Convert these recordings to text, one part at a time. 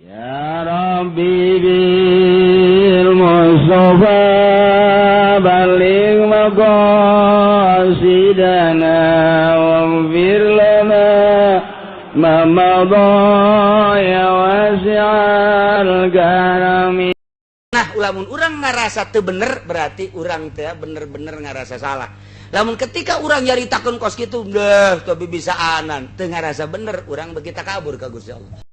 Ya Rabbi bil Mustafa balligh maqasidana waghfir lana ma madha ya wasi'al karami. Nah, lamun urang ngarasa teu bener berarti urang teh bener-bener ngarasa salah. Lamun ketika urang nyaritakeun kos kitu deh tapi bisaanan teu ngarasa bener, urang beuki takabur ka Gusti Allah.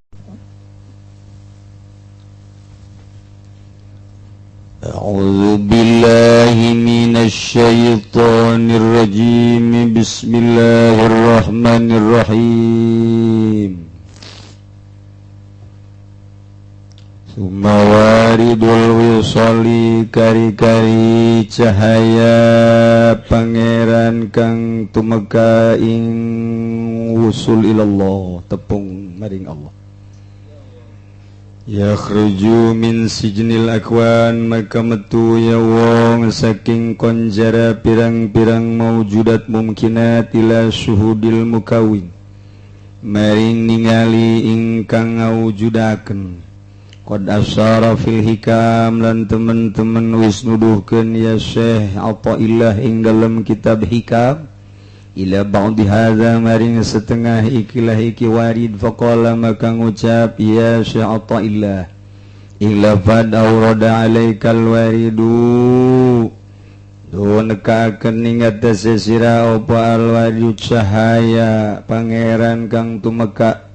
A'udzu billahi minasy syaithanir rajim. Bismillahirrahmanirrahim. Sumawaridul wisali kari-kari cahaya pangeran kang tumeka ing wusul ilallah tepung maring Allah. Yakhruju min sijnil akwan maka metu ya wong saking konjara pirang-pirang maujudat mumkinat ila syuhudil mukawin maring ningali ingkang ngawujudakeun. Qad asyara fil hikam lan teman-teman wis nuduhkeun ya Syekh Athaillah ing dalam kitab hikam ila ba'di hadza maring setengah ikilah iki warid faqala maka ngucap ya Syekh Athaillah ila fad awrada alaikal waridu do nekakeun ing atase sira apa al waridu cahaya pangeran kang tumeka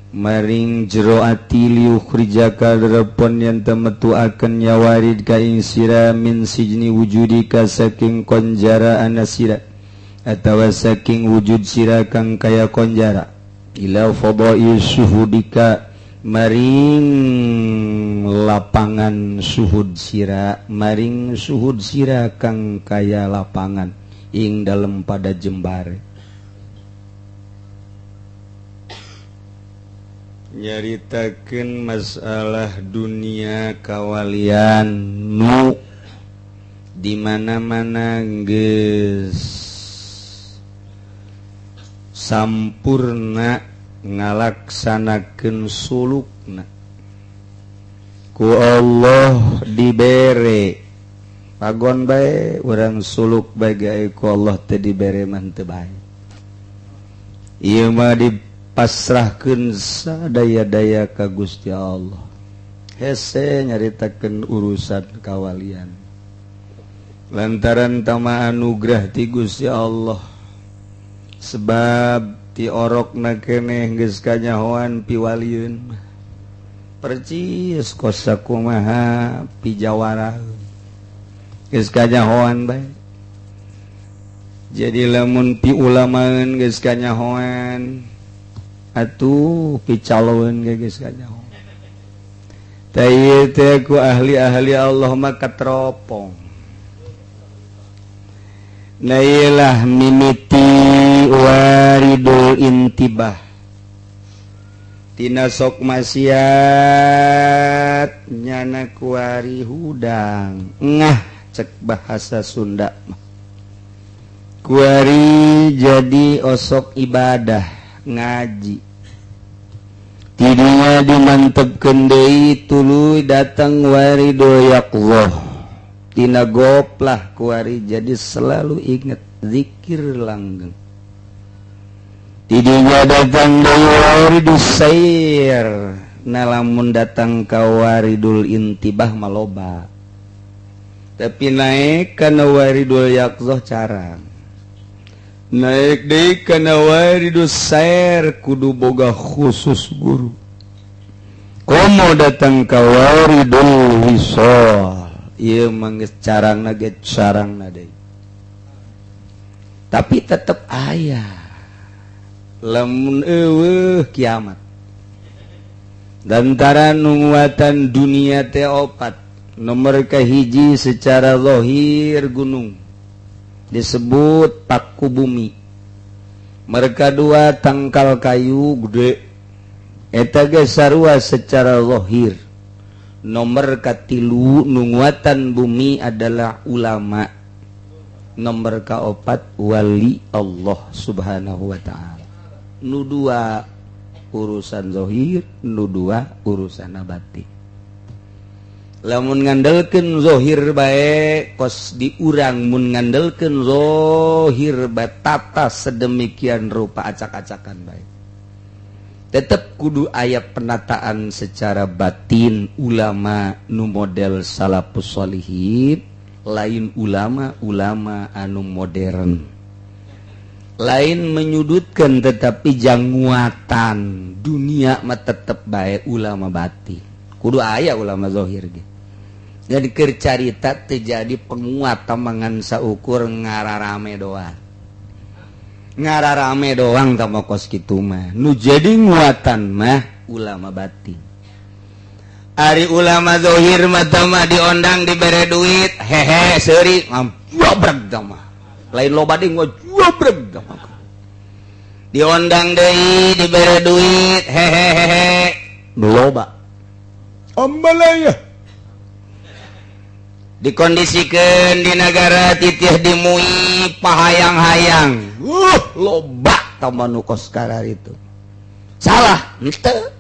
maring jero ati liukhrijaka derepon yen temetuaken ya warid ka ing sira min sijni wujudika saking konjara anasira atawa saking wujud sira kang kaya konjara ila fadai suhudika maring lapangan suhud sira maring suhud sira kang kaya lapangan ing dalem pada jembare. Nyaritakeun masalah dunia kawalian nu di mana-mana geus sampurna ngalaksanakeun sulukna ku Allah dibere pagon bae urang suluk bae ge ku Allah teh dibere mah teu bae. Ieu mah di pasrahkeun sadaya-daya ka Gusti Allah. Hese nyaritakeun urusan kawalian lantaran tama anugerah ti Gusti Allah sebab ti orokna keneh geus kanyahoan piwalieun percis kos sakumaha pijawara geus kanyahoan bae. Jadi lamun pi ulamaeun geus kanyahoan atuh picaloeun ge geus kanyaho. Tah ieu teh ku ahli-ahli Allah mah katropong. Nah ieu lah mimiti waridul intibah. Tina sok maksiat nyana kuari hudang. Ngah cek bahasa Sunda mah. Kuari jadi osok ibadah ngaji. Tidinya dimantepkeun deui tuluy datang waridul yaqlah. Tina goplah kuari jadi selalu inget zikir langgeng. Tidinya datang deui waridus sair. Nah lamun datang ka waridul intibah maloba. Tapi naik kana waridul yaqlah carang. Naik deui kana waridus sair kudu boga khusus guru. Komo datang ka waridul wisol. Ieu mah geus carangna ge carangna deui. Tapi tetep aya. Lamun eueuh kiamat. Lantaran nunguatan dunia teh opat. Nomor kahiji secara zahir gunung disebut paku bumi. Mereka dua tangkal kayu gede eta ge sarua secara zahir. Nomor katilu nunguatan bumi adalah ulama. Nomor kaopat wali Allah Subhanahu wa ta'ala. Nu dua urusan zohir, nu dua urusan batin. Lamun ngandelkeun zohir bae kos diurang, mun ngandelkeun zohir bae tata sedemikian rupa acak-acakan bae. Tetep kudu aya penataan secara batin ulama nu model salafus sholihin, lain ulama-ulama anu modern. Lain menyudutkan tetapi janguatan dunia mah tetep bae ulama batin. Kudu aya ulama zohir ge. Jadi keur carita teu jadi penguat tamangan saukur ngararame doang. Ngararame doang tama kos kitu mah. Nu jadi nguatan mah ulama batin. Ari ulama zohir mah tama diondang dibere duit, hehe seuri ngajabreg tama. Lain loba deui ngajabreg tama. Diondang deui dibere duit, hehehe loba. Ambalaya. Dikondisikan di negara titih dimui pahayang-hayang, loba tama nu kos itu. Salah henteu.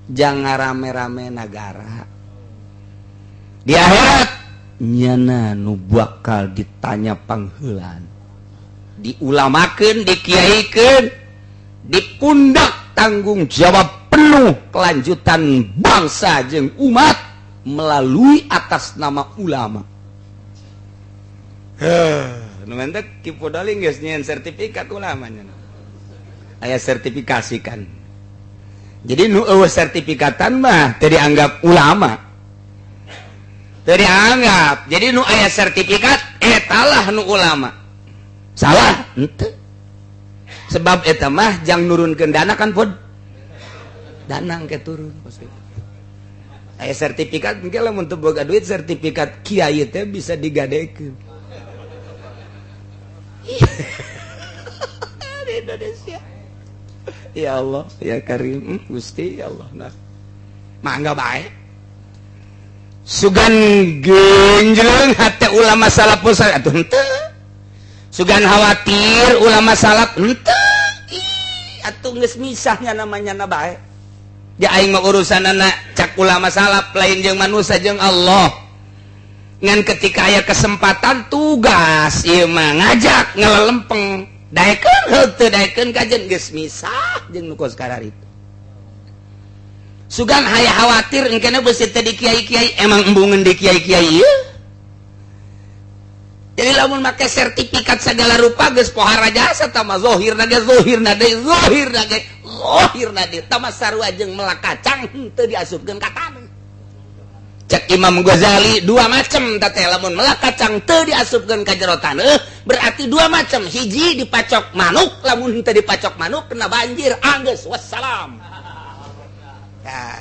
Jangan rame-rame nagara. Di akhirat nyana nu bakal ditanya pangheulan. Diulamakeun, dikiaikeun, dipundak tanggung jawab penuh kelanjutan bangsa jeung umat melalui atas nama ulama. Heh, nu mentek Ki Podoli geus nyieun sertifikat ulamanya. Aya sertifikasi kan. Jadi nu eueuh sertifikatan mah teu dianggap ulama. Teu dianggap. Jadi nu aya sertifikat etalah nu ulama. Salah henteu. Sebab eta mah jang nurunkeun dana kan pod. Dana engke turun kos kitu. Aya sertifikat engke lamun teu boga duit sertifikat kiai teh bisa digadekeun. Di Indonesia. Ya Allah, ya Karim, Gusti ya Allah. Nah. Mangga bae. Sugan genjleng hate ulama salafus atuh henteu. Sugan khawatir ulama salaf henteu. Ih, atuh geus misahnya namanya na bae. Ya aing mah urusanana cak ulama salaf lain jeung manusia jeung Allah. Ngan ketika aya kesempatan tugas ieu mah ngajak ngelelempeng. Daekeun heuh daekeun kajen geus misah jeung nu kos kararitu. Sugan haya khawatir engkena beusi teh di kiai-kiai emang embungeun di kiai-kiai ieu. Jadi lamun make sertifikat segala rupa geus pohara jasa tama zohirna ge zohirna deui zohirna ge zohirna deui tama sarua jeung melak kacang henteu diasupkeun ka taneuh. Cek Imam Ghazali dua macam teh lamun melak kacang teu diasupkeun ka jero taneuh berarti dua macam, hiji dipacok manuk, lamun henteu dipacok manuk kena banjir anggeus wassalam. Nah,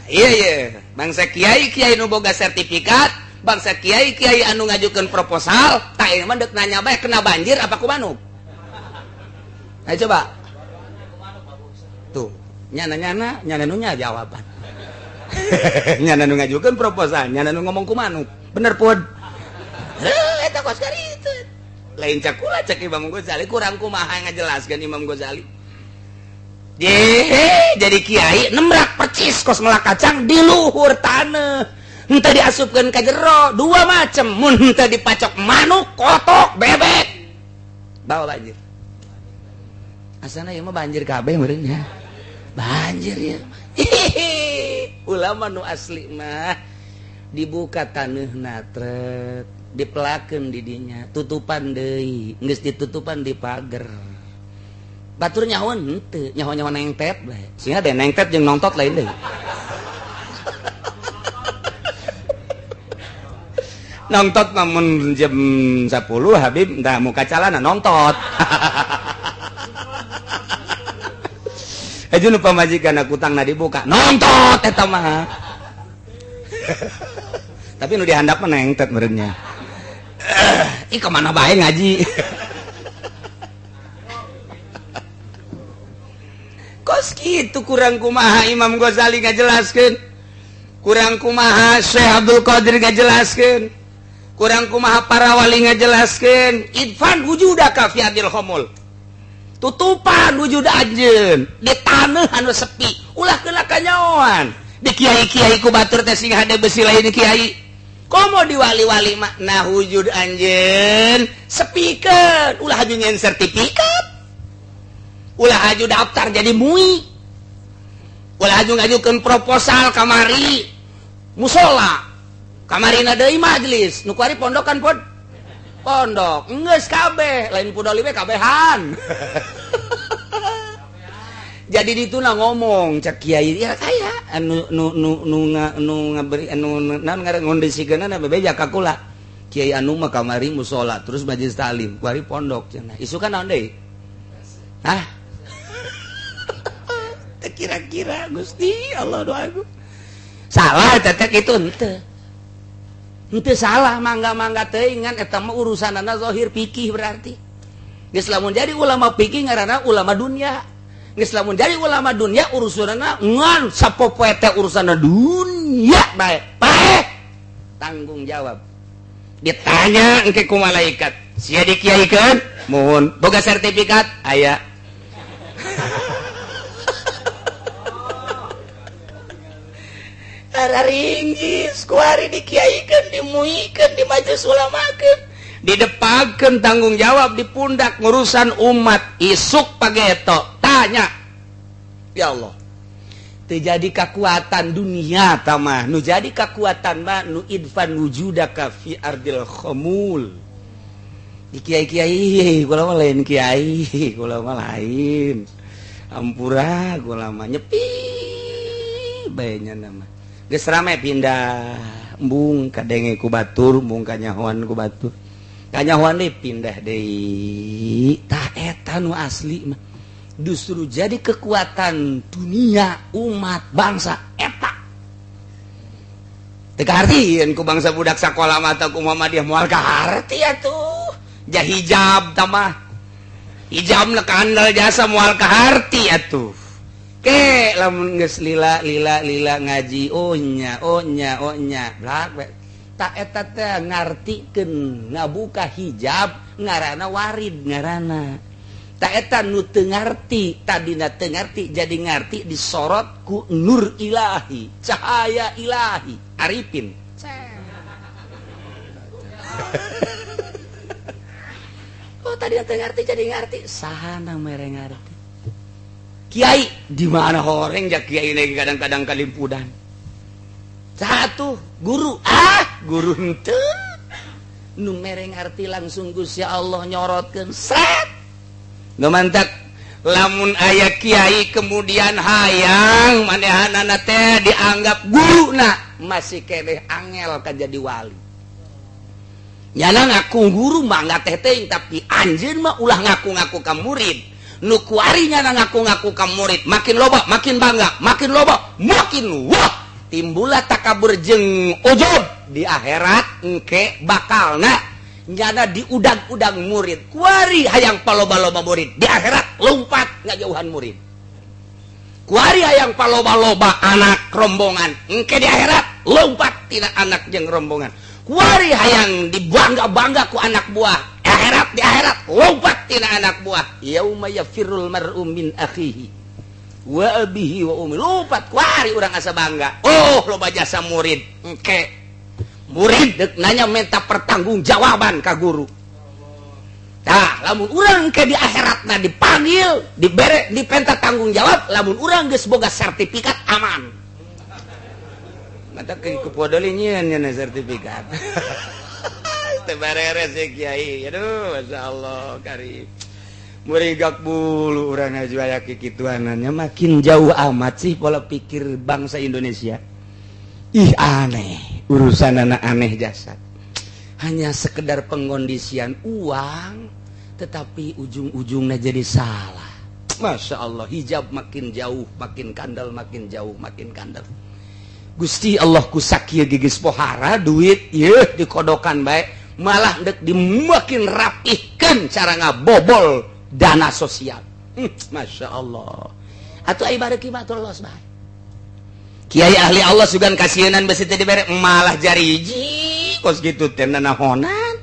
iya iya bangsa kiai-kiai nu boga sertifikat, bangsa kiai-kiai anu ngajukeun proposal, tah ieu mah deuk nanya bae kena banjir apa ku manuk. Ayo coba. Tuh, nyana-nyana, nyana nu nya jawaban. Nyana nu ngajukeun proposal, nyana nu ngomong ku manuk. Bener pun. Heuh, eta kos kitu. Lain cak kula cek Imam Ghazali kurang kumaha ngajelaskeun Imam Ghazali. Jehe, jadi kiai nemrak percis kos melak kacang di luhur taneuh. Henteu diasupkeun ka jero, dua macam. Mun henteu dipacok manuk, kotok, bebek. Bawa banjir. Asana ieu mah banjir kabeh meureun nya. Banjir ya. Ulama nu asli mah dibuka taneuhna trek, dipelakeun di dinya, tutupan deui, geus ditutupan di pager. Batur nyahoan henteu, nyaho-nyaho nengtet bae. Sehingga deh nengtet jeung nongtot lain deui. Nongtot namun jam 10 Habib entah muka calana nongtot. Aja nu pamajikan aku tangna dibuka nongtot eta mah. Tapi nu dihandap mah nengtet meureunnya. Ih kemana bae ngaji. Kos kitu kurang kumaha Imam Ghazali ngajelaskeun. Kurang kumaha Syekh Abdul Qadir ngajelaskeun. Kurang kumaha para wali ngajelaskeun. Idfan wujudaka fi adil khomul. Tutupan wujud anjeun di taneuh anu sepi ulah kena kanyaoan di kiai-kiai ku batur teh sing hade besi lain kiai. Komo di wali-wali mah nah wujud anjeun sepikeun ulah haju nyen sertifikat. Ulah haju daftar jadi MUI. Ulah haju ngajukeun proposal kamari musola. Kamarina deui majelis nu kuari pondokan pod. Pondok geus kabeh lain pudoli we kabehan. Jadi dituna ngomong cek kiai ya kaya anu nu nu nu nu ngaberi anu naon ngaran ngondisikeunna bebeja ka kula. Kiai anu mah kamari musola terus majelis taklim kuari pondok cenah. Isukan naon deui? Hah? Teu kira-kira Gusti Allah doaku. Salah eta teh kitu henteu. Henteu salah mangga-mangga teuing ngan eta mah urusanana zahir fikih berarti. Geus lamun jadi ulama fikih ngaranna ulama dunya. Geus lamun jadi ulama dunya urusanana ngan sapopoe teh urusanna dunya bae. Paeh tanggung jawab. Ditanya engke ku malaikat, sia dikiaikeun? Mohon. Boga sertifikat? Aya. Ringgis kuari dikiaikan, dimuikan, di majelis ulamakeun, didepakeun tanggung jawab di pundak ngurusan umat isuk pageto. Tanya, ya Allah, teu jadi kakuatan dunia tamah, nu jadi kakuatan mah nu idfan wujudaka fi ardil khamul. Di kiai-kiai, kula mah lain kiai, kula mah lain. Ampura kula mah nyepi bae nya nama. Geus rame pindah embung kadenge ku batur, embung kanyahoan ku batur. Kanyahoan deui pindah deui. Tah eta nu asli mah. Justru jadi kekuatan dunia, umat, bangsa eta. Teu kahartieun ku bangsa budak sakola mah atau ku Muhammadiyah moal kaharti atuh. Ja hijab tah mah. Hijabna kandel jasa moal kaharti atuh. Ke lamun geus lila lila lila ngaji oh nya oh nya oh nya blak tak eta teh ngartikeun ngabuka hijab ngaranna warid ngaranna tak eta nu teu ngarti tadina teu ngarti jadi ngarti disorot ku nur ilahi cahaya ilahi arifin. Oh tadina teu ngarti jadi ngarti sahana mere ngarti. Kiai di mana horeng ja kiai lagi kadang-kadang kalimpudan. Satu guru ah guru henteu nu mere ngarti langsung Gusti Allah nyorotkeun sret. Nu mantak lamun aya kiai kemudian hayang manehanana teh dianggap guruna masih keneh angel ka jadi wali. Nyana ngaku guru mah mangga teh teuing tapi anjeun mah ulah ngaku-ngaku ka murid. Nu kuarinya ngaku-ngaku ka murid makin loba makin bangga makin loba makin wah timbullah takabur jeung ujub di akhirat engke bakalna nyana diudag-udag murid kuari hayang paloba-loba murid di akhirat lompat ngajauhan murid kuari hayang paloba-loba anak rombongan engke di akhirat lompat tina anak jeung rombongan kuari hayang dibangga-bangga ku anak buah akhirat di akhirat lompat tina anak buah yauma yafirrul mar'u min akhihi wa abihi wa ummi lompat kuari urang asa bangga oh loba jasa murid engke murid deuk nanya minta pertanggungjawaban ka guru. Tah lamun urang ke di akhiratna dipanggil dibere dipenta tanggung jawab lamun urang geus boga sertifikat aman. Mata ke kupodoli nyieun nya sertifikat. Teu beres kiai. Aduh, masyaallah karim. Murigak bulu urang aju aya kikituanannya makin jauh amat sih pola pikir bangsa Indonesia. Ih aneh, urusan anak aneh jasad. Hanya sekedar pengkondisian uang, tetapi ujung-ujungnya jadi salah. Masya Allah, hijab makin jauh, makin kandel, makin jauh, makin kandel. Gusti Allah kusakieu gigis pohara duit yeuh dikodokan bae malah dek dimakin rapihkeun cara ngabobol dana sosial. Masya Allah. Atuh ai bareuki mah atuh los bae. Kiai ahli Allah sugan kasienan besi teh dibere malah jariji kos kitu teh nanahonan.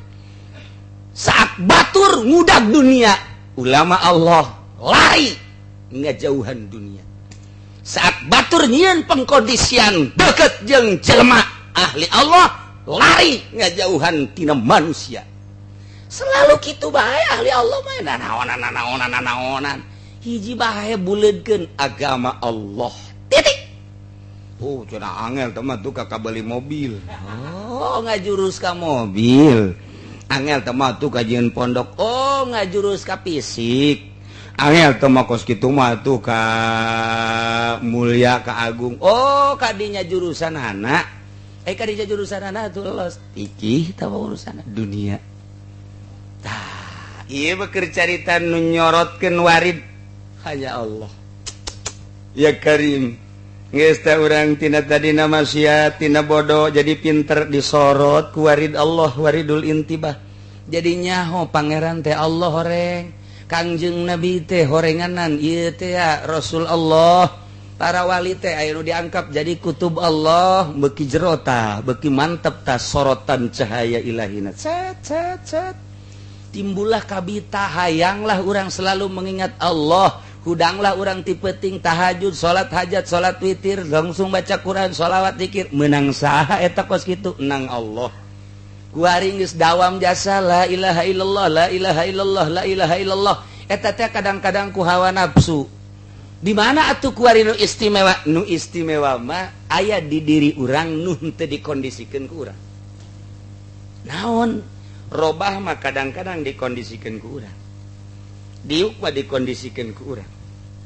Saat batur ngudag dunia ulama Allah Lari ngajauhan dunia. Saat batur nyieun pengkondisian deket jeung jelema ahli Allah, lari ngajauhan tina manusia. Selalu kitu bae ahli Allah mah nanaonan nanaonan nanaonan. Hiji bae buleudkeun agama Allah. Titik. Oh, cenah angel teh mah tuh ka beli mobil. Oh, ngajurus ka mobil. Angel teh mah tuh ka jieun pondok. Oh, ngajurus ka fisik. Angel teh mah kos kitu mah tuh ka mulia ka agung. Oh, kadinya jurusan anak. Kadinya jurusan anak tuh los. Iki tah urusan dunia. Tah, ieu beker carita nu nyorotkeun warid hanya Allah. Ya Karim. Geus teh urang tina tadina maksiat, tina bodoh jadi pinter disorot ku warid Allah, waridul intibah. Jadi nyaho pangeran teh Allah horeng, Kangjeng Nabi teh horenganan ieu teh ya Rasul Allah. Para wali teh aya nu diangkap jadi kutub Allah, beuki jero tah, beuki mantep tah sorotan cahaya ilahina. Cet cet cet. Timbullah kabita hayanglah urang selalu mengingat Allah. Hudanglah urang ti peuting tahajud, salat hajat, salat witir, langsung baca Quran, sholawat, zikir. Menang saha eta kos kitu? Menang Allah. Kuari geus dawam jasa la ilaha illallah, la ilaha illallah, la ilaha illallah. Eta teh kadang-kadang ku hawa nafsu. Di mana atuh kuari nu istimewa? Nu istimewa mah aya di diri urang nu henteu dikondisikeun ku urang. Naon? Robah mah kadang-kadang dikondisikeun ku urang. Diuk mah dikondisikan ku urang,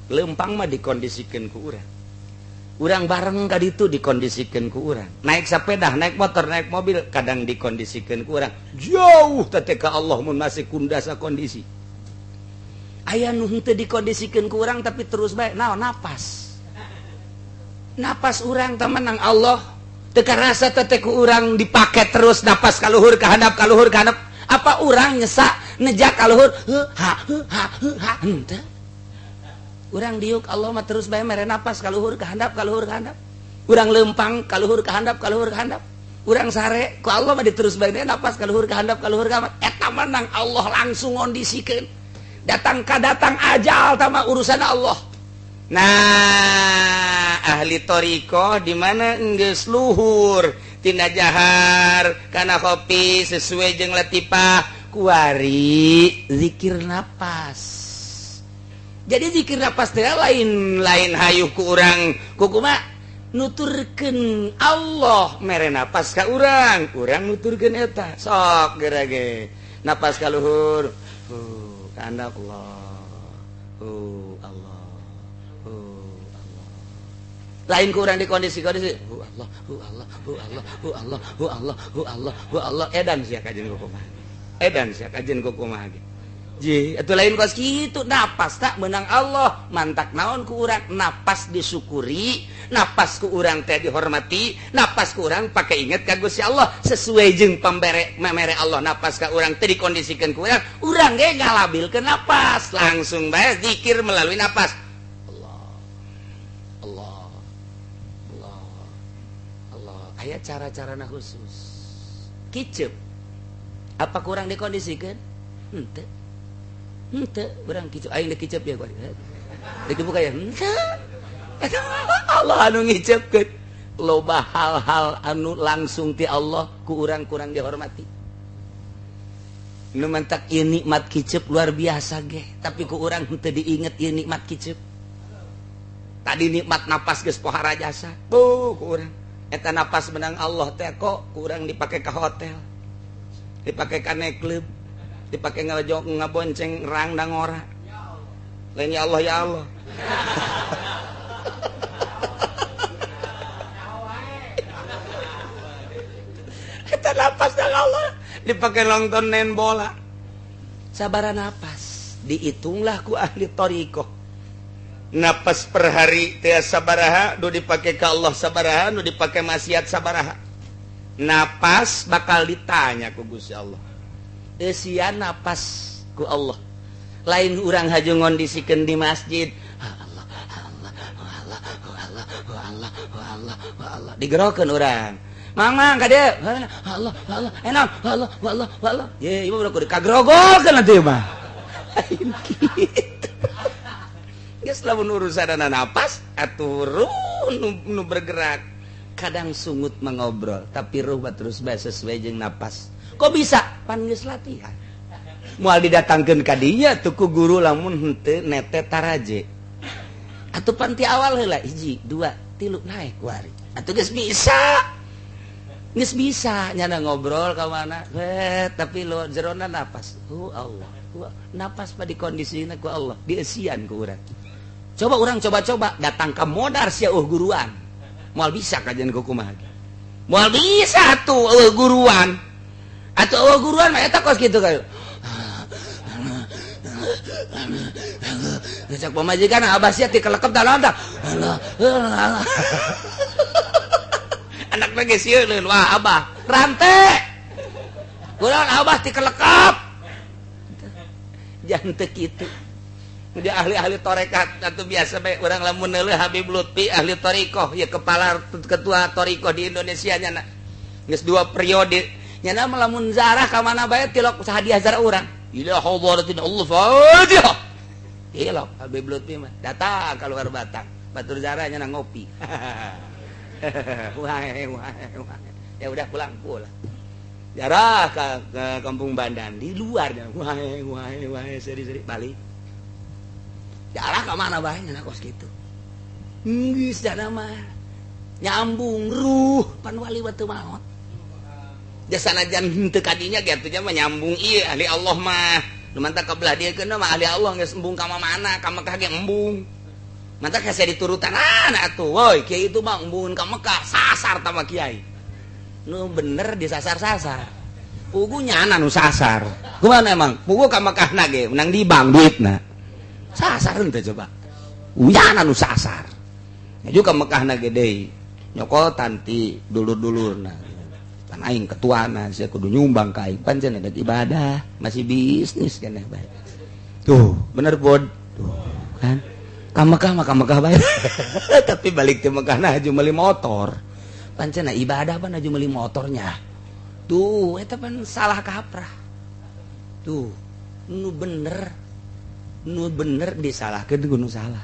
lempang mah dikondisikan ku urang, urang bareng ka ditu dikondisikan ku urang, naik sepeda, naik motor, naik mobil kadang dikondisikan ku urang. Jauh teh ka Allah mun masih kundasa kondisi. Aya nu henteu dikondisikeun ku urang tapi terus bae naon napas. Napas urang teh menang Allah. Teu karasa teh ku urang dipake terus napas kaluhur ka handap kaluhur ka handap. Apa urang nyesak nejak kaluhur ha ha ha henteu. Urang diuk Allah mah terus bae mere napas kaluhur ka handap kaluhur ka handap. Urang lempang kaluhur ka handap kaluhur ka handap. Urang sare ku Allah mah diterus bae napas kaluhur ka handap kaluhur ka handap. Eta menang Allah langsung ngondisikeun. Datang ka datang ajal tama urusan Allah. Nah, ahli thoriqoh di mana geus luhur tina jahar kana kopi sesuai jeung latifah kuari zikir napas. Jadi zikir napas teh lain hayuh ku urang kumaha nuturkeun Allah mere napas ka urang, urang nuturkeun eta. Sok geura ge napas ka luhur, ka handap Allah, Allah, Allah. Lain ku urang di kondisi-kondisi hu Allah, hu Allah, hu Allah, hu Allah, hu Allah, hu Allah, hu Allah. Edan sia kajeun kumaha. Edan sia kajeun kumaha ge. Ji, atuh lain kos kitu napas tak menang Allah, mantak naon ku urang napas disyukuri, napas ku urang teh dihormati, napas ku urang pake inget ka Gusti Allah sesuai jeung pambere memere Allah napas ka urang teh dikondisikeun ku urang, urang ge ngalabilkeun napas, langsung bae zikir melalui napas. Allah. Allah. Allah. Allah. Aya cara-carana khusus. Kicep. Apa kurang dikondisikeun? Henteu. Henteu, urang kicep aing deuk kicep ya kuari. Deuk dibuka ya. Henteu. Allah anu ngicepkeun. Loba hal-hal anu langsung ti Allah ku urang kurang dihormati. Nu mantak ieu nikmat kicep luar biasa ge, tapi ku urang henteu diinget ieu nikmat kicep. Tadi nikmat napas geus pohara jasa. Ku urang eta napas menang Allah teh kok ku urang dipake ka hotel. Dipake ka nightclub. Dipakai ngelejok ngabonceng rang dan ngora. Lain ya Allah ya Allah. Kita napas dan Allah dipakai nonton nen bola. Sabaran napas dihitunglah ku ahli thoriqoh. Napas per hari teh sabaraha nu dipake ka Allah sabaraha nu dipake maksiat sabaraha. Napas bakal ditanya ku Gusti Allah. Eusian napas ku Allah. Lain urang haju ngondisikeun di masjid. Allah Allah Allah Allah Allah Allah Allah digerokeun urang. Mang mang ka dieu. Allah Allah enak Allah Allah Allah. Ye ieu mah kudu kagrogolkeun atuh mah. Lain kitu. Geus lamun urusanana napas atuh ruh nu bergerak. Kadang sungut mengobrol tapi ruh terus bae sesuai jeung napas. Kok bisa? Pan geus latihan. Moal didatangkeun ka dinya tuh ku guru lamun henteu nete taraje. Atuh pan ti awal heula 1 2 3 naik kuari. Atuh geus bisa. Geus bisa nyana ngobrol ka mana tapi lo jerona napas. Oh Allah, napas pa dikondisina ku Allah, dieusian ku urang. Coba urang coba-coba datang ka modar sia eueuh guruan. Moal bisa kajian ku kumaha. Moal bisa tuh eueuh guruan. Atuh eueuh guruan mah eta kos kitu kayu. Cek pamajikan abah sia ti kelekep dalam tah. Anak lagi sieun wah abah rante kurang abah ti kelekap jangan teu kitu. Dia ahli-ahli tarekat atuh biasa bae urang lamun neuleuh Habib Lutfi ahli thariqah ya kepala ketua thariqah di Indonesia nya geus 2 periode nya mah lamun zarah ka mana bae tilok hadiah zarah urang ila hadratin Allah Fatihah tilok Habib Lutfi mah datang keluar Batang batur zarah nya ngopi. Wah, wah, wah. Ya udah pulang pulang. Jarah ke kampung Bandan di luar ya. Wah, wah, wah, seri-seri balik. Jarah ke mana bae nya kos kitu. Geus dana mah nyambung ruh pan wali batu maot. Jasanajan henteu kadinya ge atuh mah nyambung ieu ahli Allah mah. Nu mantap ka belah dieu keun mah ahli Allah geus embung ka mana ka Mekah ge embung. Mantap kasih diturutan anak tuh, woi kiai itu mah embungan ka Mekah sasar tama kiai. Nu bener disasar-sasar. Pugu nyana nu sasar. Kumaha emang? Pugu ka Mekah na ge menang di bank duitna. Sasar henteu coba. Nyana nu sasar. Nya juga Mekah na ge deui. Nyokotan ti dulur-dulurna. Pan aing ketuana sia kudu nyumbang ka aing. Pancen ada ibadah, masih bisnis keneh bae. Tuh, bener bod. Tuh, kan? Ka Mekah mah ka Mekah bae. Tapi balik ke Mekah nah aju meuli motor. Pancen ibadah pan aju meuli motornya. Tuh, eta pan salah kaprah. Tuh, nu bener disalahkeun ku nu salah.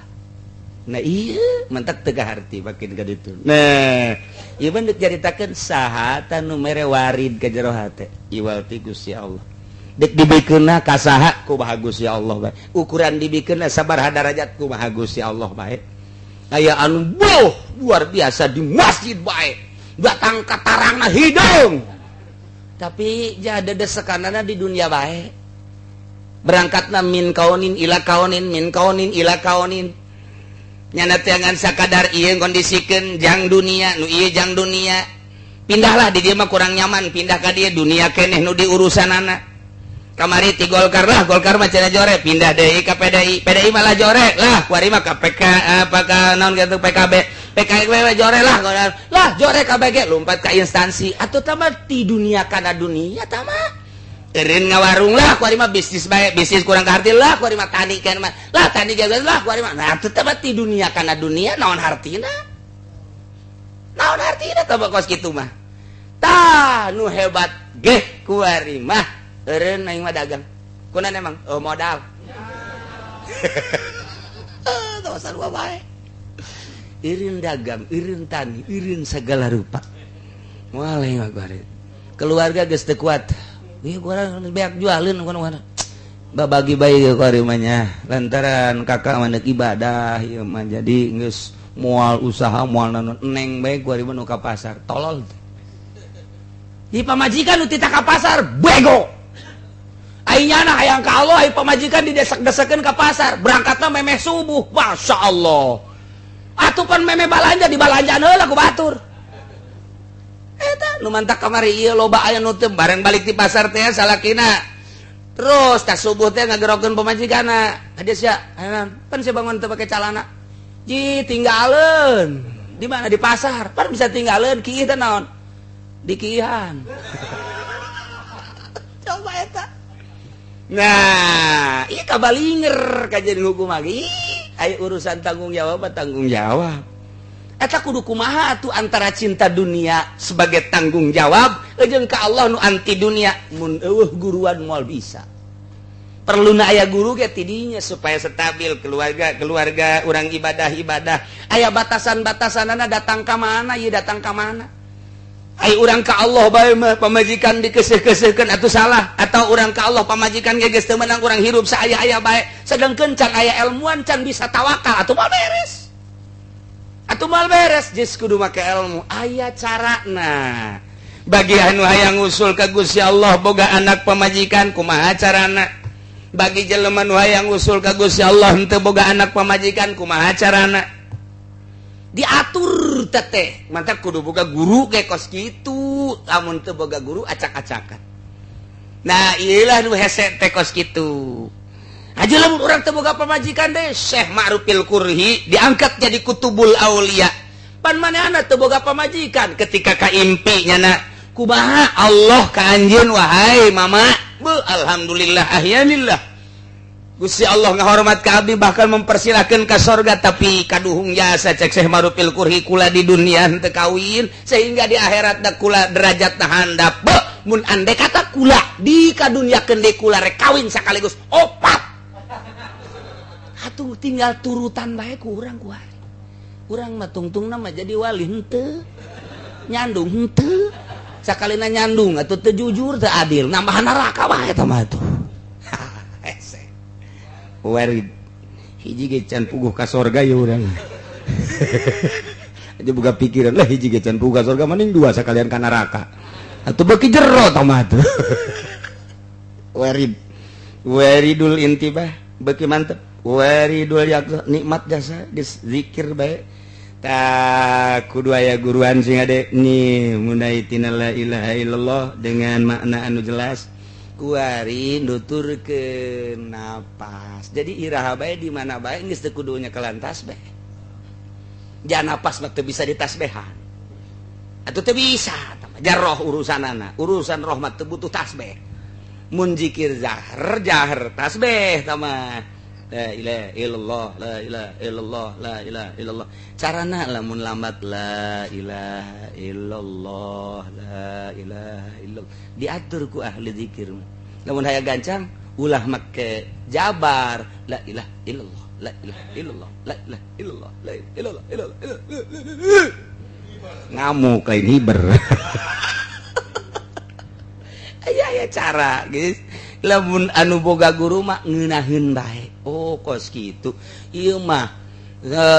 Nah iya, mentak teu kaharti makin ka ditu. Nah, ieu mah deuk caritakeun saha tah nu mere warid ka jero hate. Iwal ti Gusti Allah. Dek dibikeunna ka saha kumaha Gusti Allah bae. Ukuran dibikeunna sabaraha darajat kumaha Gusti Allah bae. Aya anu boh luar biasa di masjid bae. Datang ka tarangna hidung. Tapi jada desekanana di dunia bae. Berangkatna min kaunin ila kaunin min kaunin ila kaunin. Nyana teh ngan sakadar ieu ngondisikeun jang dunia, nu ieu jang dunia. Pindahlah di dieu mah kurang nyaman, pindah ka dieu dunia keneh nu diurusanana. Kamari ti Golkar lah, Golkar mah cenah jore, pindah deui ka PDI, PDI malah jore lah, kuari mah ka PK apa ka naon kitu PKB, PKB jore lah, lah jore KBG lompat ka instansi atuh tah ti dunia kana dunia tah mah. Eureun ngawarung lah, kuari mah bisnis bae, bisnis kurang kaharti lah, kuari mah tani kan mah. Lah tani ge lah kuari mah. Nah atuh tah ti dunia kana dunia naon hartina? Naon hartina tah kos kitu mah. Tah nu hebat geh kuari mah. Eureun aing mah dagang. Kunan emang? Oh modal. Teu sarua bae. Eureun dagang, eureun tani, eureun segala rupa. Moal aing mah kuari. Keluarga geus teu kuat. Ieu kurang beak jualeun kumaha. Babagi bae ieu kuari mah nya. Lantaran kakak mah deuk ibadah ieu mah jadi geus moal usaha moal naon neng bae kuari mah nu ka pasar. Tolol. Di pamajikan nu tita ka pasar bego. Aing nyana hayang ka Allah, ai pamajikan didesak-desakeun ka pasar, berangkatna memeh subuh. Masya Allah. Atuh pan memeh balanja dibalanjaan heula ku batur. Eta nu mantak kamari ieu loba aya nu teu bareng balik di pasar teh salakina. Terus tas subuh teh ngagerokeun pamajikanna. Hade sia, pan sia bangun teu pake calana. Ji tinggaleun. Di mana di pasar? Pan bisa tinggaleun kiih teh naon? Dikihan. Coba eta. Nah, ieu kabalinger kajian hukum lagi. Aya urusan tanggung jawab tanggung jawab. Eta kudu kumaha atuh antara cinta dunia sebagai tanggung jawab jeung ka Allah nu anti dunia mun eueuh guruan moal bisa. Perluna aya guru ge tidinya supaya stabil keluarga keluarga urang ibadah-ibadah aya batasan-batasanana datang ka mana ieu datang ka mana. Ai urang ka Allah bae mah pamajikan dikeuseuh-keuseuhkeun atuh salah, atau urang ka Allah pamajikan ge geus teu meunang urang hirup saaya-aya bae sedangkeun can aya ilmuan can bisa tawakal atuh moal beres. Atuh moal beres geus kudu make ilmu aya carana. Bagi anu hayang usul ka Gusti Allah boga anak pamajikan kumaha carana? Bagi jelema nu hayang usul ka Gusti Allah henteu boga anak pamajikan kumaha carana? Diatur teteh mantap kudu boga guru ge kos kitu, lamun teu boga guru acak-acakan. Nah ieu lah nu hese teh kos kitu. Aja lamun urang teu boga pamajikan deh Syekh Ma'rufil Kurhi diangkat jadi kutubul aulia. Pan manehna teu boga pamajikan ketika kaimpi nyana kumaha Allah ka anjeun wahai mama. Bu alhamdulillah ahyanillah. Gusti Allah ngahormat ka abdi bahkan mempersilahkan ka sorga tapi kaduhung jasa cek Syekh Ma'rufil Kurhi kula di dunia henteu kawin sehingga di akhirat da kula derajat handap. Be mun ande kata kula di kaduniakeun deui kula rek kawin sakaligus opat. Atuh tinggal turutan bae ku urang kuari. Urang mah tungtungna mah jadi wali henteu. Nyandung henteu. Sakalina nyandung atuh teu jujur teu adil nambahan neraka wae eta mah atuh. Hese. Warid hiji ge can puguh ka sorga ya urang. Aja buka pikiran lah hiji ge can puguh ka sorga mending dua sakalian ka neraka. Atuh beuki jero tah mah atuh. Warid. Waridul intibah beuki mantep. Waridul yaqzah nikmat jasa geus zikir bae. Ta kudu aya guruan sing ade nih mulai tina la ilaha illallah dengan makna anu jelas. Kuari nuturkeun napas. Jadi iraha bae di mana bae geus teu kudu nyekelan tasbih. Ja napas mah teu bisa ditasbihan. Atuh teu bisa ja roh urusanana. Urusan roh mah teu butuh tasbih. Mun zikir zahar jahar tasbih tah mah. La ilaha illallah, la ilaha illallah, la ilaha illallah. Carana lamun lambat la ilaha illallah, la ilaha illallah. Diatur ku ahli zikir. Lamun hayang gancang ulah make jabar la ilaha illallah, la ilaha illallah, la ilaha illallah, la ilaha illallah, illallah. Ngamuk lain hiber. Aya aya cara, guys. Lamun anu boga guru mah ngeunaheun bae. Oh kos kitu. Ieu mah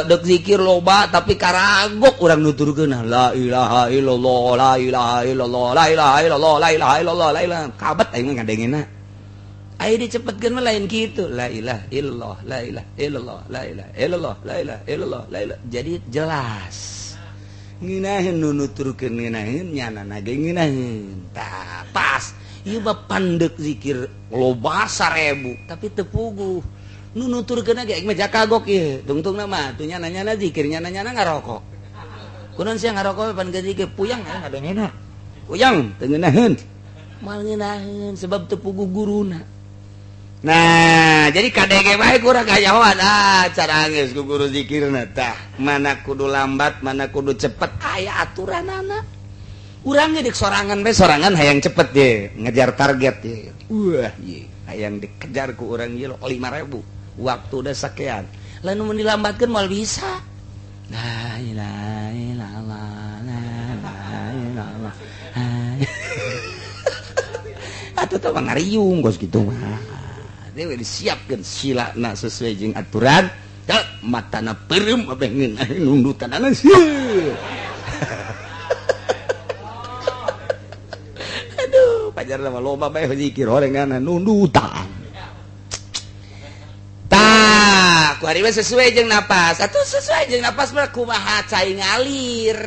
dek zikir loba tapi karagok urang nuturkeun la ilaha illallah, la ilaha illallah, la ilaha illallah, la ilaha illallah, la ilaha. Kabet aing mah ngadengena. Aya dicepetkeun mah lain kitu. La ilaha illallah, la ilaha illallah, la ilaha illallah, la ilaha illallah, la ilaha. Jadi jelas. Ngeunaheun nu nuturkeun ngeunaheun nyanana ge ngeunaheun. Tah pas. Ieu mah pandek zikir loba 1000 tapi teu puguh. Nu nuturkeun ge mah jakagok ieu. Tungtungna mah atuh nyana-nyana zikir nyana-nyana ngarokok. Kunaon sia ngarokok pan geus zikir puyang ngadengena. Puyang teu ngeunaheun. Moal ngeunaheun sebab teu puguh guruna. Nah, jadi kadege bae kurang kayahoan ah cara geus ku guru zikirna tah. Mana kudu lambat, mana kudu cepet aya aturanana. Urang ge sorangan bae sorangan hayang cepet ye ngejar target ye. Wah ye hayang dikejar ku urang ye 5000 waktu udah sakean. Lain mun dilambatkeun moal bisa. La ilaha illallah, la ilaha illallah. Atuh teh mah ngariung kos kitu mah. Dia disiapkeun silana sesuai jeung aturan. Matana peureum abeh ngeunah nundutanana sieun. Aduh, pajar mah loba bae zikir horengan nundutan. Tah, ku ari sesuai jeung napas. Atuh sesuai jeung napas mah kumaha cai ngalir.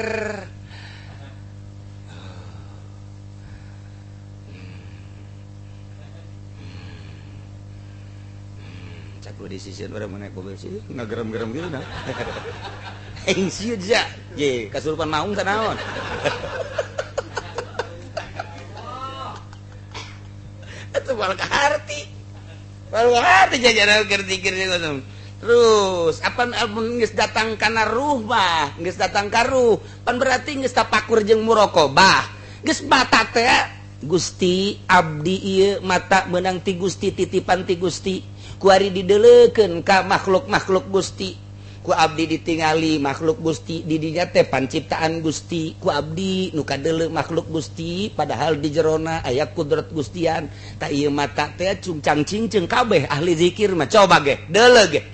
Di sisi orang mana mobil sih ngagerem-gerem gitu nah. Aing sieun ja. Ye, kasurupan maung teh naon. Atuh moal kaharti. Moal kaharti jajaran keur zikir ngono. Terus apa mun geus datang kana ruh mah, geus datang ka ruh, pan berarti geus tapakur jeung muraqabah. Geus mata teh Gusti abdi ieu mata meunang ti Gusti titipan ti Gusti kuari dideleukeun ka makhluk-makhluk Gusti ku abdi ditingali makhluk Gusti di dinya teh panciptaan Gusti ku abdi nu kadeuleu makhluk Gusti padahal di jerona aya kudrat Gustian ta ieu mata teh cungcang cincing kabeh ahli zikir mah coba ge deuleu ge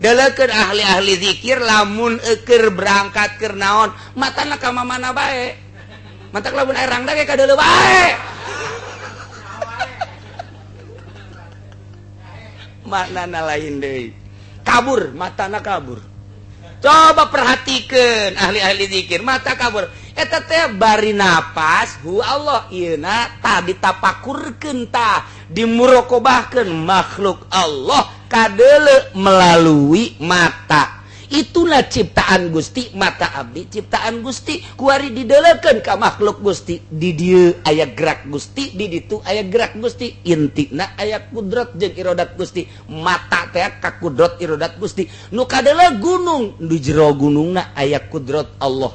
deleukeun ahli-ahli zikir lamun eukeur berangkat keur naon matana ka mana bae matak lamun aya rangda ge kadeuleu bae maknana lain deui kabur matana kabur coba perhatikan ahli-ahli zikir mata kabur eta teh bari napas hu Allah ieuna tah ditapakurkeun tah dimurokobahkeun makhluk Allah kadeuleu melalui mata. Itulah ciptaan Gusti mata abdi ciptaan Gusti kuari dideleukeun ka makhluk Gusti di dieu aya gerak Gusti di ditu aya gerak Gusti intina aya kudrat jeung irodat Gusti mata teh ka kudrat irodat Gusti nu kadeuleu gunung di jero gunungna aya kudrat Allah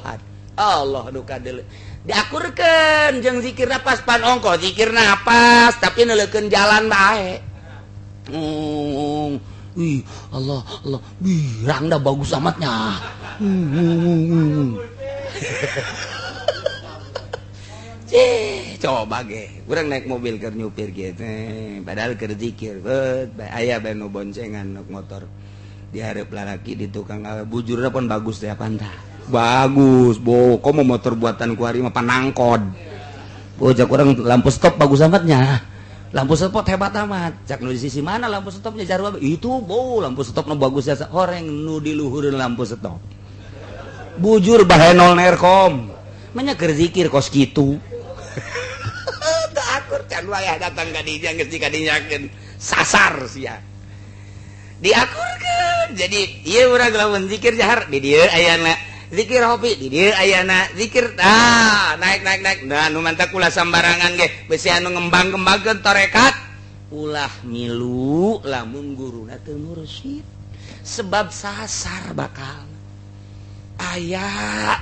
Allah nu kadeuleu diakurkeun jeung zikir napas pan ongko zikir napas tapi neuleukeun jalan bae. Wih, Allah, Allah, wih, rangda bagus amatnya. Cih, coba ge, urang naik mobil keur nyupir gitu, padahal keur zikir, aya bae nu boncengan nuk motor. Di hareup lalaki di tukang bujurna pun bagus teh apaan tah. Bagus, bo, komo motor buatan ku ari mah panangkod. Bocah urang lampu stop bagus amatnya. Lampu stop hebat amat. Cak nu di sisi mana lampu stopnya jarua itu bo lampu stop nu bagus jasa horeng nu di luhureun lampu stop. Bujur bahenol nerkom. Manya keur zikir kos kitu. Teu akur can wayah datang ka dinya geus dikadinyakeun sasar sia. Diakurkeun. Jadi ieu urang lamun zikir jahar di dieu ayana zikir hobi di dieu ayana zikir ah naik naik naik nah nu mantak ulah sambarangan ge besi anu ngembang-ngembangkeun tarekat ulah milu lamun guruna teu mursyid sebab sasar bakal aya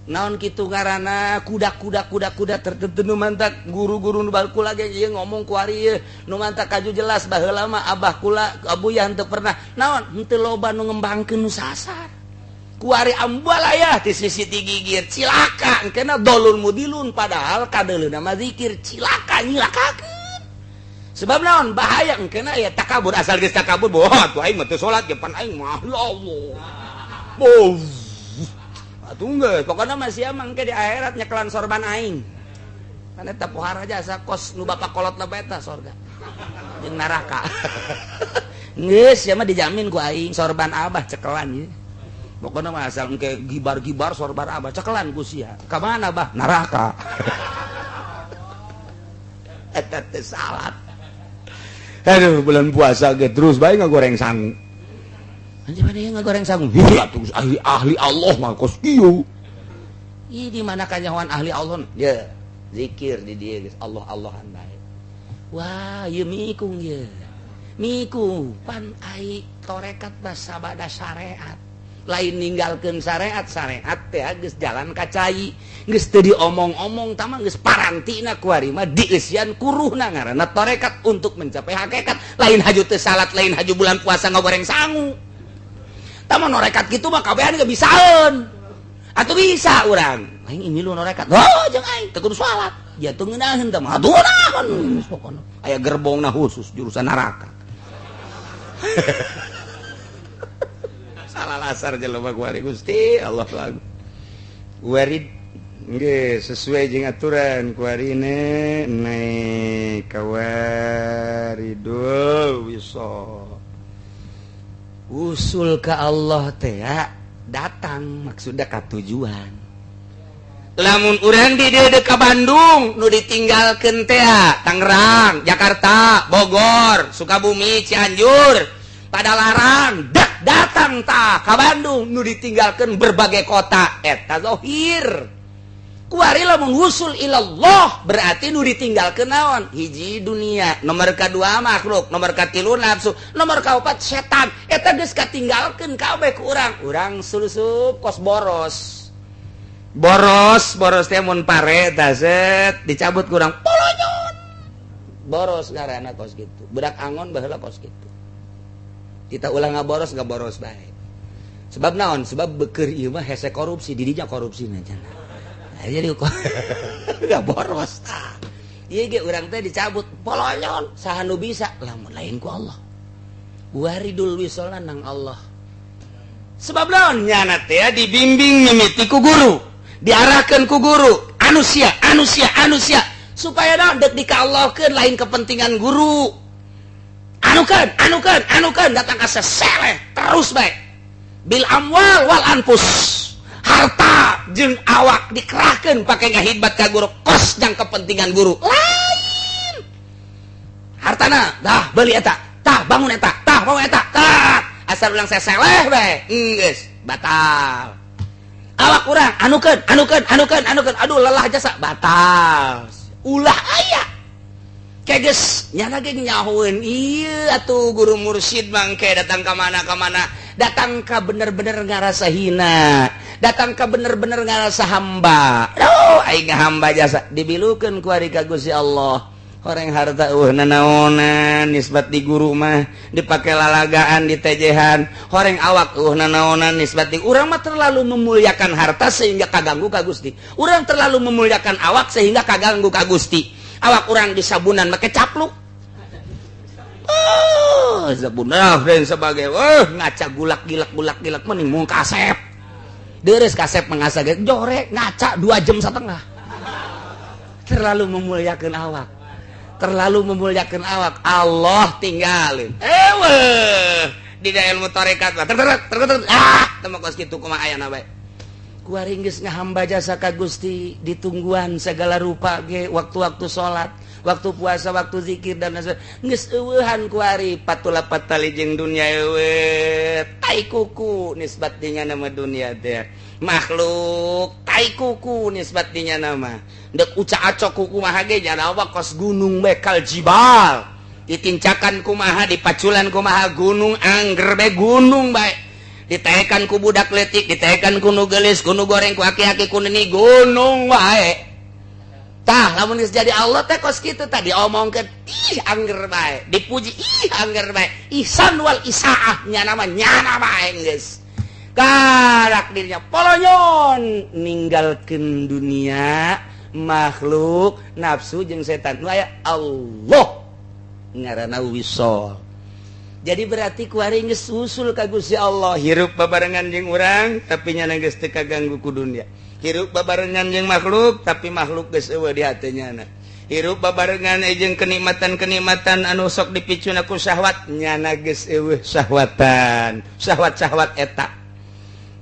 naon kitu ngaranna kuda-kuda kuda-kuda tertentu nu mantak guru-guru nu kula ge ieu ngomong ku ari ieu nu mantak kaju jelas baheula mah abah kula abuya henteu pernah naon henteu loba nu ngembangkeun nu sasar kuari ambalaya di sisi gigir cilaka engkena dolun mudilun padahal kadeuleuna mah zikir cilaka nyilakakeun sebab naon bahaya engkena ya takabur asal geus takabur boh atuh aing mah teu salat ge pan aing mah ya Allah boh atuh geus pokona mah sia mah engke di akhirat nyekelan sorban aing kan eta pohara jasa kos nu bapak kolot lah eta sorga jeung neraka geus sia mah dijamin ku aing sorban abah cekelan ieu. Pokoknya mah asal engke gibar-gibar sorban abah cekelan ku sia. Ka mana bah? Neraka. Eta teh salat. Aduh, bulan puasa ge terus bae ngagoreng sangu. Anjing mana yang ngagoreng sangu? Heuh atuh ahli Allah mah kos kieu. Ih di mana kanyahoan ahli Allah? Ye, zikir di dieu geus Allah-Allahan bae. Wah, ieu mikung ye. Mikung pan ai tarekat basabada syariat. Lain ninggalkeun syariat, syariat teh geus jalan ka cai geus teu diomong-omong tah mah geus parantina ku ari mah dieusian kuruhna ngaranna tarekat untuk mencapai hakikat lain haju teu salat lain haju bulan puasa ngagoreng sangu tah mah norekat kitu mah kabehan ge bisaeun atuh bisa urang aing ini lu norekat oh jeung aing teu kudu salat ya teu ngeunaheun tah mah atuh ngeunaheun pokona aya gerbongna khusus jurusan neraka. Salah lasar jelema ku ari Gusti Allah lagu. Warid nggih sesuai jeung aturan ku ari ne naik kawaridul wisol. Usul ka Allah teh datang maksudna ka tujuan. Lamun urang di dieu ka Bandung nu ditinggalkeun teh Tangerang, Jakarta, Bogor, Sukabumi, Cianjur pada larang dak datang tah ka Bandung nu ditinggalkeun berbagai kota eta zahir kuari lamun wusul ilallah berarti nu ditinggalkeun naon hiji dunia nomor kadua makhluk nomor katilu nafsu nomor kaopat setan eta geus katinggalkeun kabeh ku urang urang sulusup kos boros boros boros teh mun pare tah set dicabut ku urang poloy Boros ngaranna kos kitu. Budak angon baheula kos kitu. Kita ulah ngaboros, ngaboros bae. Sebab naon? Sebab beker ieu mah hese korupsi, didinya korupsi na cenah. Nah, jadi kok ngaboros tah. Ieu ge urang teh dicabut polonyon, saha nu bisa lamun lain ku Allah. Waridul wisolna nang Allah. Sebab naon? Nyana teh dibimbing mimiti ku guru, diarahkan ku guru, anusia, anusia, anusia, supaya naon, dek dikallahkeun lain kepentingan guru. Anukeun, anukeun, anukeun, datang ka seseleh terus bae. Bil amwal wal anfus. Harta jeung awak dikerahkeun pake ngahidmat ka guru, kos jang kepentingan guru. Lain. Hartana dah beli eta, tah bangun eta, tah bangun eta, tah. Asal ulang seseleh bae, geus batal. Awak urang anukeun, anukeun, anukeun, anukeun, aduh lelah jasa, batal. Ulah aya. Kayak geus nyana ge nyahoeun ieu atuh guru mursyid mangke datang ka mana ka mana, datang ka bener-bener ngarasa hina, datang ka bener-bener ngarasa hamba. Aduh, aing hamba jasa dibilukeun ku ari ka Gusti Allah. Horeng harta nanaonan nisbat di guru mah dipake lalagaan ditejehan. Horeng awak nanaonan nisbat di urang mah terlalu memuliakan harta sehingga kaganggu ka Gusti. Urang terlalu memuliakan awak sehingga kaganggu ka Gusti. Awak urang disabunan make capluk. Oh, sabunan dan sebagai oh ngaca gulak gilak gulak gilak mending mung kasep. Deres kasep mengasah jorek ngaca 2,5 jam. Terlalu memuliakan awak. Terlalu memuliakan awak, Allah tinggalin. Eweh, di ilmu tarekat mah ter ter ter ah, teu kos kitu kumaha ayana bae. Kuari geus ngahamba jasa ka Gusti ditungguan segala rupa ge, waktu-waktu salat, waktu puasa, waktu zikir dan lain sebagainya. Geus eueuhan kuari patula patali jeung dunia eueuh. Tai kuku nisbat dinya nama dunia teh. Makhluk tai kuku nisbat dinya nama. Dek uca acok kuku kumaha ge nyana kos gunung bekal jibal. Ditincakan kumaha, dipaculan kumaha, gunung angger bae gunung bae. Ditekan ku budak letik, ditekan ku nu geulis, ku nu goreng, ku aki-aki, ku nini, gunung wae. Tah, lamun geus jadi Allah teh kos kitu tah diomongkeun, ih angger bae, dipuji ih angger bae. Ihsan wal isaah nyana mah nyana bae geus. Karak dirinya polonyon ninggalkeun dunia, makhluk, nafsu jeung setan. Nu aya Allah ngaranna wisol. Jadi berarti kuari geus usul ka Gusti Allah, hirup babarengan jeung urang tapi nyana geus teu kaganggu ku dunia. Hirup babarengan jeung makhluk tapi makhluk geus eueuh di hate nyana. Hirup babarengan jeung kenikmatan-kenikmatan anu sok dipicuna ku syahwat, nyana geus eueuh syahwatan. Syahwat-syahwat eta.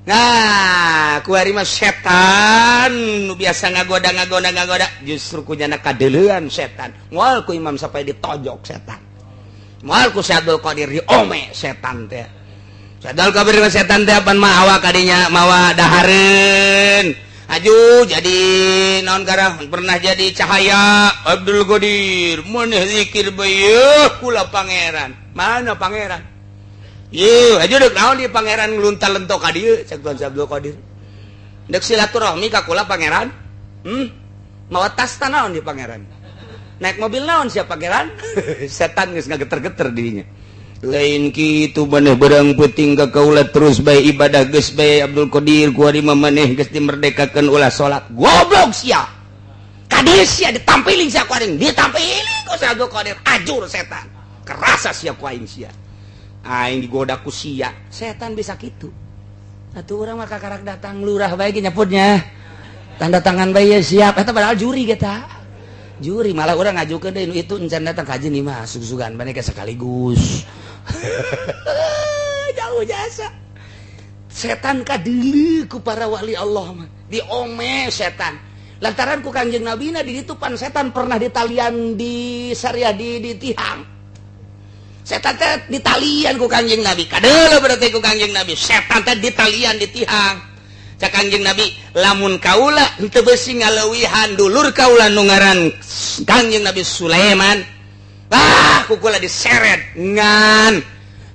Nah, kuari mah setan nu biasa ngagoda ngagoda ngagoda justru ku nyana kadeuleuan setan. Moal ku imam sampai ditojok setan. Moal ku Syekh Abdul Qadir diome setan teh. Syekh Abdul Qadir mah setan teh pan mah awak kadinya mawa dahareun. Aju jadi naon garah pernah jadi cahaya Abdul Qadir maneh zikir bae kula pangeran. Mana pangeran? Yeuh, aju deuk naon di pangeran ngluntal lentok ka dieu cek Tuan Syekh Abdul Qadir. Deuk silaturahmi ka kula pangeran. Mawa tas ta naon di pangeran? Naik mobil naon siapa pangeran? Setan geus ngageter-geter dirinya. Lain kitu maneh berang peuting ka kaula terus bae ibadah geus bae Abdul Qadir kuari mah maneh geus dimerdekakeun ulah salat. Goblok sia. Kadieu sia ditampiling sia ku aing, ditampiling ku Syekh Abdul Qadir ajur setan. Kerasa sia ku aing sia. Aing digoda ku sia. Setan bisa kitu. Atuh urang mah kakarak datang lurah bae ge nyaputnya. Tanda tangan bae ya siap. Eta padahal juri kita. Juri malah urang ngajukeun deui nu itu encan datang kaji nih mah sug-sugan bane sekaligus. Jauh jasa. Setan kadeuleu ku para wali Allah mah. Diome setan. Lantaran ku Kangjeng Nabina di ditu pan setan pernah ditalian di syariah di tihang. Setan teh ditalian ku Kangjeng Nabi. Kadeuleu berarti ku Kangjeng Nabi. Setan teh ditalian di tihang. Cak Kangjeng Nabi, lamun kaula henteu beusi ngaleuwihan dulur kaula nu ngaran Kangjeng Nabi Sulaiman. Ah, ku kula diseret ngan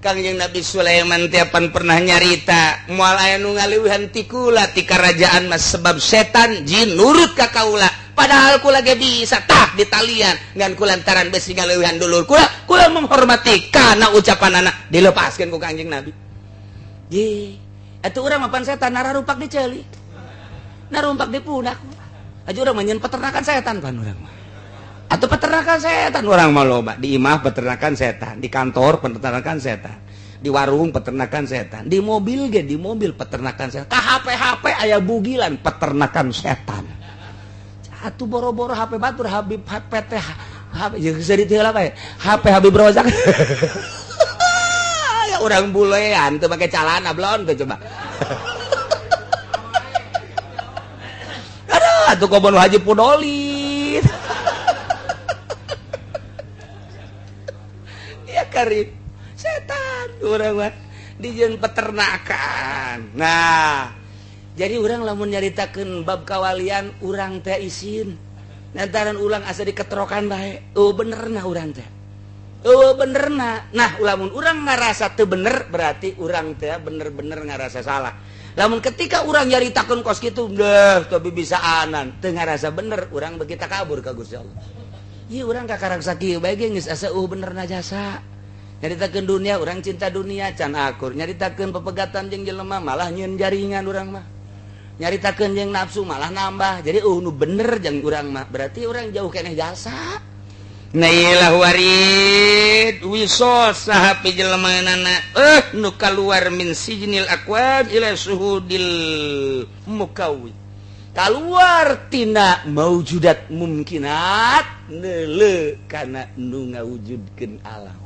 Kangjeng Nabi Sulaiman teh pan pernah nyarita moal aya nu ngaleuwihan ti kula ti karajaan mah sebab setan jin nurut ka kaula. Padahal kula ge bisa tah di talian ngan kulantaran besi ngaleuwihan dulur kula, kula menghormati kana ucapan anak dilepaskeun ku Kangjeng Nabi. Ye, atuh urang mah pan setan nararupak di ceuli. Narumpak di pundak. Aja urang mah nyeun peternakan setan pan urang mah. Atau peternakan setan urang mah loba, di imah peternakan setan, di kantor peternakan setan, di warung peternakan setan, di mobil ge di mobil peternakan setan, ka HP aya bugilan peternakan setan. Atuh boro-boro HP batur Habib HP teh HP jeung geus dieu lah bae. HP Habib Rozak. Ya urang bulean teu make calana blon teh coba. Aduh, atuh kobon Haji Pudoli. Ya karib setan urang mah dijieun peternakan. Nah, jadi urang lamun nyaritakeun bab kawalian urang teh isin. Lantaran ulang asa diketerokan bae. Oh benerna urang teh. Oh benerna. Nah, lamun urang ngarasa teu bener berarti urang teh bener-bener ngarasa salah. Lamun ketika urang nyaritakeun kos kitu, deh tapi bisaanan teu ngarasa bener, urang beuki takabur ka Gusti Allah. Ieu urang kakarang sakieu bae ge geus asa benerna jasa. Nyaritakeun dunia, urang cinta dunia can akur. Nyaritakeun pepegatan jeung jelema malah nyieun jaringan urang mah. Nyaritakeun jeung nafsu malah nambah. Jadi nu bener jeung urang mah berarti urang jauh keneh jasa. Nailah warid wisos saha pijelemaanana nu kaluar min sijnil aqwam ila suhudil mukawwi. Kaluar tina maujudat mumkinat neuleu kana nu ngawujudkeun alam.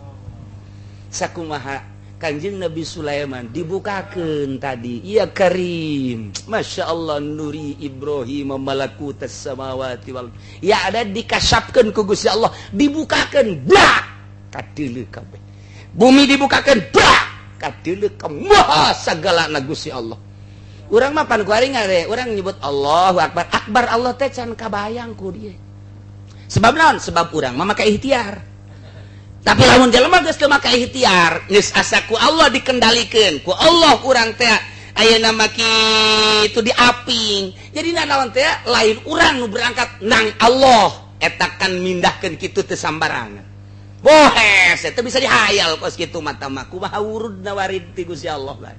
Sakumaha Kanjeng Nabi Sulaiman dibukakeun tadi, ya Karim, Masya Allah nuri Ibrahim malakutas samawati wal, ya ada dikasapkeun ku Gusti Allah, dibukakeun blak kadeuleu kabeh. Bumi dibukakeun blak kadeuleu ka maha sagalana Gusti Allah. Urang mah pan kuari ngare, urang nyebut Allahu Akbar, akbar Allah teh can kabayang ku dieu. Sebab naon? Sebab urang mah make ikhtiar. Tapi lamun jelema geus teu make ikhtiar, geus asa ku Allah dikendalikeun, ku Allah urang teh ayeuna mah kitu diaping. Jadi nanaon teh lain urang nu berangkat nang Allah, eta kan mindahkeun kitu teu sambarangan. Bohes, teu bisa dihayal kos kitu mata mah kumaha wurudna warid ti Gusti Allah bae.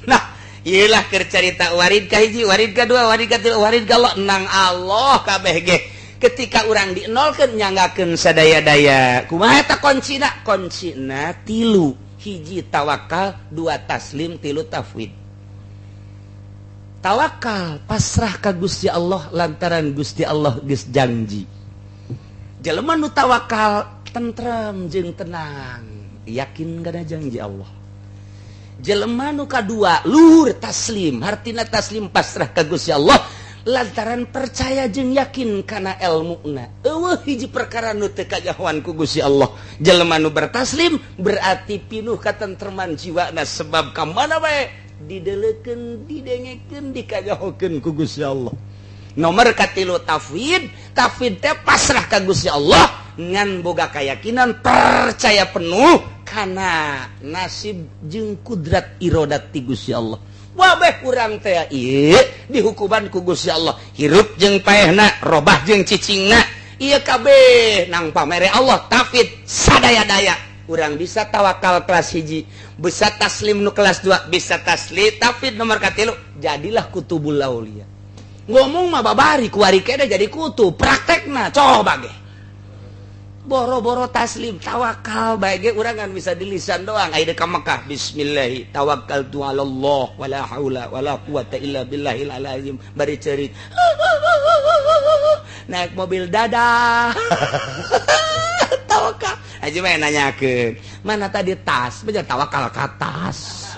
Nah, ieulah keur carita warid ka hiji, warid ka dua, warid ka tilu, warid ka Allah nang Allah kabeh ge. Ketika urang dienolkeun nyanggakeun sadaya-daya. Kumaha eta kuncina? Kuncina tilu. Hiji tawakal, dua taslim, tilu tafwid. Tawakal pasrah ka Gusti Allah lantaran Gusti Allah geus janji. Jelema nu tawakal tentrem jeung tenang, yakin kana janji Allah. Jelema nu kadua luhur taslim, hartina taslim pasrah ka Gusti Allah lantaran percaya jeung yakin kana elmuna. Eueuh hiji perkara nu teu kajahoan ku Gusti Allah. Jelema nu bertaslim berarti pinuh katentreman jiwana sebab ka mana bae dideulekeun, didengekeun, dikajahokeun ku Gusti Allah. Nomor katilu tafwid, tafwid teh pasrah ka Gusti Allah ngan boga keyakinan percaya penuh kana nasib jeung kudrat irodat ti Gusti Allah. Wabeh urang teh ieu dihukuman ku Gusti Allah, hirup jeung paehna, robah jeung cicingna, ieu kabeh nang pamere Allah. Tafid sadaya-daya urang bisa tawakal kelas hiji, bisa taslim nu kelas 2, bisa taslim tafid nomor katilu, jadilah kutubul aulia. Ngomong mah babari kuari kene jadi kutub, praktekna coba ge. Boro-boro taslim tawakal bae ge urang kan bisa di lisan doang. Aya ka Mekah bismillahi tawakkaltu ala Allah wala haula wala quwata illa billahil azim, bari ceurik naik mobil dadah. Tawakal aja mah nanyakeun mana tadi tas, bener tawakal ka tas.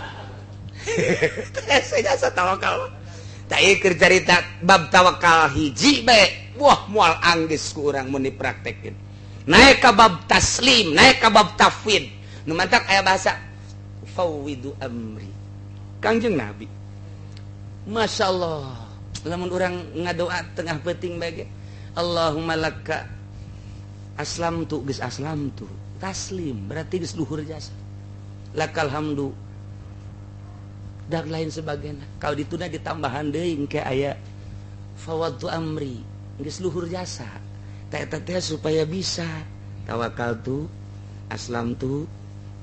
Teh jasa tawakal. Tah ieu keur carita bab tawakal hiji bae, wah moal anggeus ku urang mun dipraktekeun. Naik ka bab taslim, naik ka bab tafwid. Nu mantak aya bahasa fawwidu amri. Kangjeng Nabi. Masya Allah. Lamun urang ngadoa tengah peuting bae ge, Allahumma laka aslamtu, geus aslamtu. Taslim berarti geus luhur jasa. Lakal hamdu dan lain sebagainya. Kalau dituna ditambahan deui engke aya fawwadtu amri. Geus luhur jasa. Teh teh supaya bisa tawakal tu, aslam tu,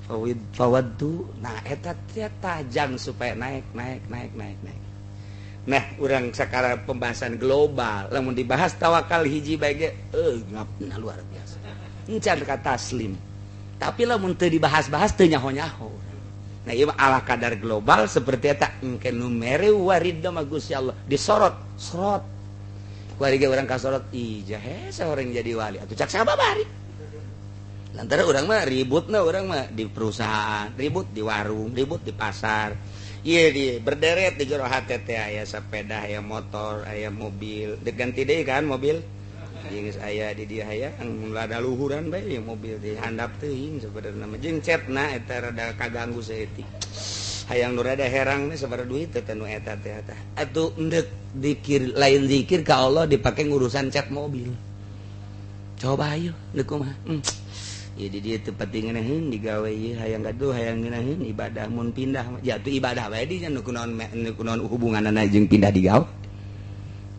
fawid fawad tu. Nah, eta teh tajang supaya naik, naik, naik, naik, naik. Nah, urang sekarang pembahasan global, lamun dibahas tawakal hiji bae ge ngap, nah, luar biasa. Encan ka taslim. Tapi lamun teu dibahas-bahas, teu nyaho-nyaho. Nah, ieu mah ala kadar global seperti eta. Engke nu mere waridna mah Gusti Allah, disorot sorot. Kuari ge urang kasorot, ih, jahe seorang jadi wali atuh, cak sababari. Lantaran urang mah ributna, urang mah di perusahaan, ribut di warung, ribut di pasar. Iya, di berderet di jero hate teh aya sepeda, aya motor, aya mobil. Diganti deui kan mobil. Geus aya di dieu, hayang lada luhuran bae ieu mobil di handap teuing sebenarnya mah, jeung cetna eta rada kaganggu saeutik. Hayang nu rada herang nih, sabaraha duit teh nu eta teh eta. Atuh endek dikir lain, zikir ka Allah dipake ngurusan cat mobil. Coba ayo deuk kumaha? Ya, di dieu teu penting ngeunaheun digawe ieu, hayang gaduh, hayang ngeunaheun ibadah mun pindah mah. Ya atuh ibadah bae di nu kunaon, nu kunaon hubunganna jeung pindah digawe.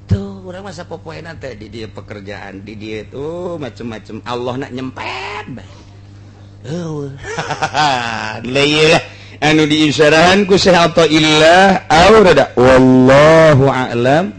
Tuh, urang masa popoena teh di dieu pekerjaan, di dieu tuh macem-macem, Allah nak nyempet bae. Eueuh. Lah, anu diisyarahan ku Syekh Athaillah aw rada, wallahu a'lam.